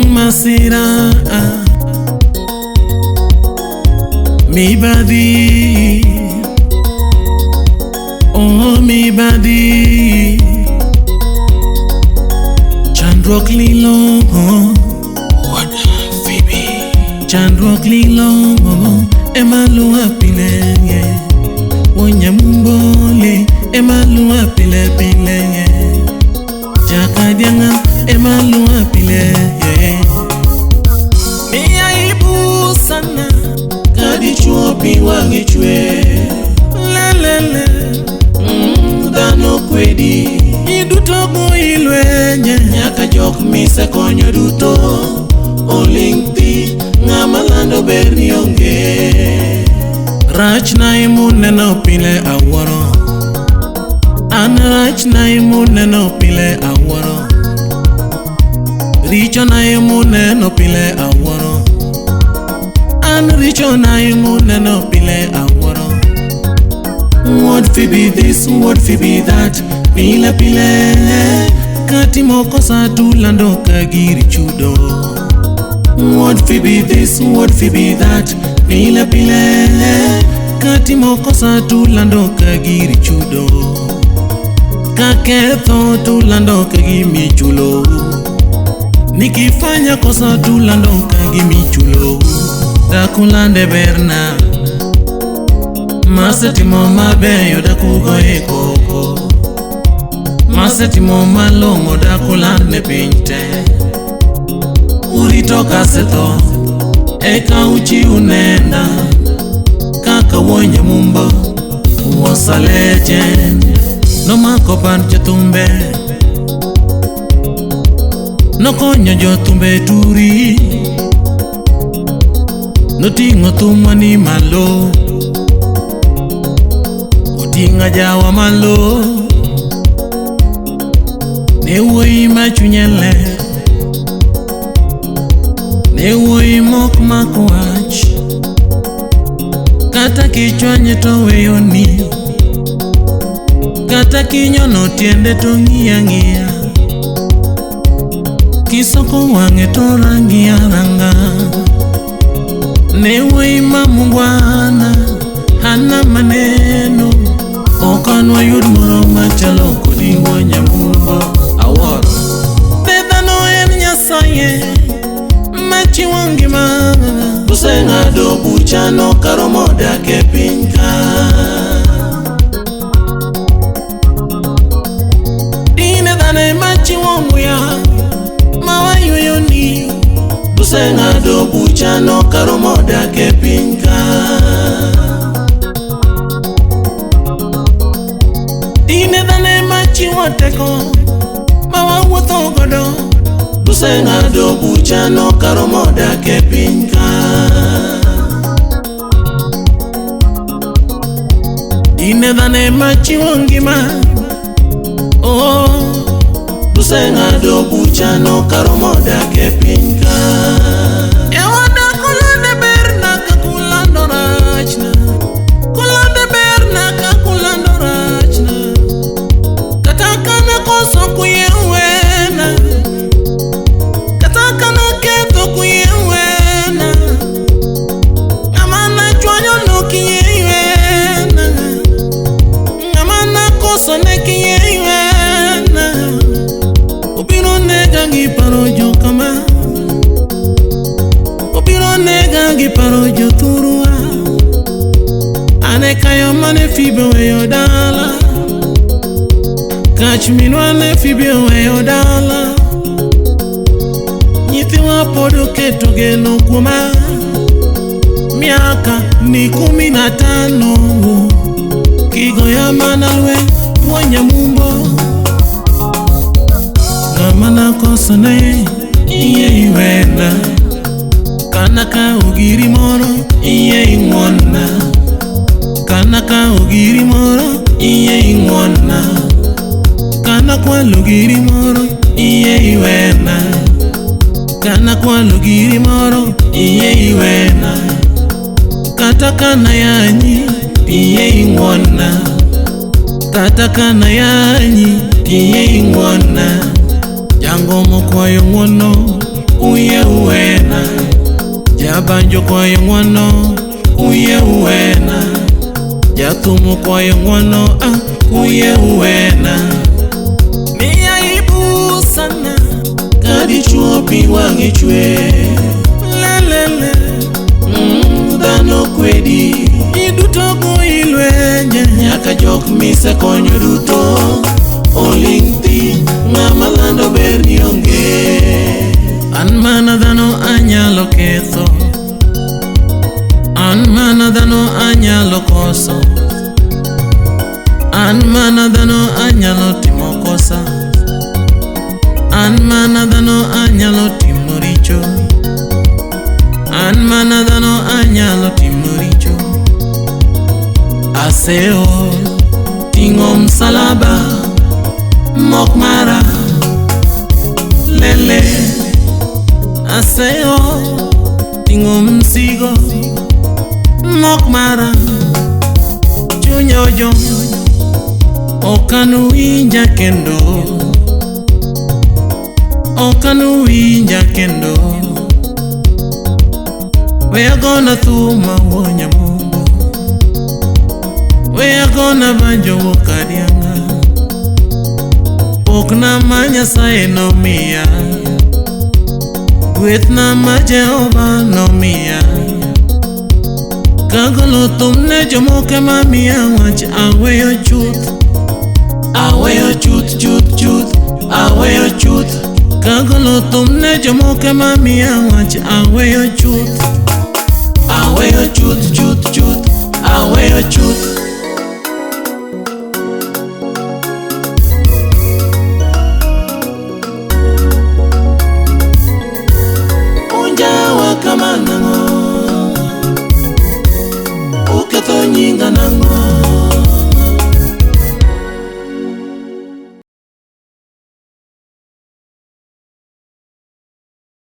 Masira mibadhi, oh mibadhi, chandruok lilo, Wuod Phoebe. Chandruok lilo ema luwa pile, Wonyamumbole ema luwa pile pile, Jakadianga ema luwa pile. Ni aibu sana kadichuo pi wang'e chwe, lelele dhano kwedi iduto goyi lwenye, nyaka jok misekonyo duto oling' thi, ng'ama lando ber ni onge. Rachna imuneno pile awuoro, an rachna imuneno pile awuoro, richona imuneno pile awuoro, an richona imuneno pile awuoro. Wuod Phoebe this, Wuod Phoebe that, pile pile, katimo kosa tulando ka giri chudo. Wuod Phoebe this, Wuod Phoebe that, pile pile, katimo kosa tulando ka giri chudo. Kaketho tulando ka gimichulo, nikifanya kosa tulando ka gimichulo. Dakulande berna, masetimo mabeyo dakugoye koko, masetimo malong'o dakuland ne piny te. Urito kasetho eka uchiw nena, kaka wuon Nyamumbo was a legend. Nomako band jothumbe, nokonyo jothumbe turi, noting'o thum mani malo, oting'o ajawa malo. Ne wuoyi ma chunye ler, ne wuoyi mok mak wach, kata kichwanye to weyoni, kata kinyono tiende to ng'iyi ang'iya, kisoko wang'e to rangi aranga. Ne wuoyi ma mungwana hana maneno, ok an wayud moro machalo kodi wuon Nyamumbo awuoro. Be dhano en Nyasaye machiwo ngima, oseng'ado buchano karomo dak e piny ka. Dine dhano ema chiwo muya ma wayweyo ni, oseng'ado buchano karomo dak e piny ka. Dine dhano ema chiwo teko ma wawuotho godo, oseng'ado buchano karomo dak e piny ka. Dine dhano ema chiwo ngima, oh, oseng'ado buchano karomo dak e piny ka. Ewa dakulande berna ka kulando rachna, kulande berna ka kulando rachna, kata kana koso kuyie wena, kata kana ketho kuyie wena, ng'ama nachwanyo nokiyie wena, ng'ama nakoso ne kiyie wena. Obiro nega gi paro jokama, obiro nega gi paro jothurwa. Ane kayo mane Phoebe oweyo dala, kach minwa ne Phoebe oweyo dala. Nyithiwa pod oketo geno kuoma, miaka ni 15, kigoya mana lweny wuon Nyamumbo. Ng'ama nakoso ne iye iwena, kana kawo giri moro iye ing'wonna, kana kawo giri moro iye ing'wonna, kana kwalo giri moro iye iwena, kana kwalo giri moro iye iwena, kata kana yanyi iye ing'wonna, kata kana yanyi iye ing'wonna. Jango mokwayo ng'wono uye Jabanjo kwayo ng'wono, uye uwena. Jathumo kwayo ng'wono, ah, uye uwena. Ni aibu sana ka dichuo pi wang'e chwe. Lelele, dhano kwedi. Ji duto goyi lwenje, nyaka jok misekonyo duto oling' thi, ng'ama lando ber ni onge. An mana dhano anyalo ketho, an mana dhano anyalo koso, an mana dhano anyalo timo kosa, an mana dhano anyalo timo richo, an mana dhano anyalo timo richo. Aseol ting'o msalaba mok mara, lele. Aseol ting'o msigo mok mara, chunya ojony ok anuwinja kendo, ok anuwinja kendo. We agona thum awuo nyamumbo, we agona banjo wuok adiang'a. Pokna ma Nyasaye nomiya, gwethna ma Jehova nomiya. Kagolo thum ne jomoko ema miya wach, aweyo chuth, aweyo chuth chuth chuth, aweyo chuth. Kagolo thum ne jomoko ema miya wach, aweyo chuth, aweyo chuth chuth chuth, aweyo chuth.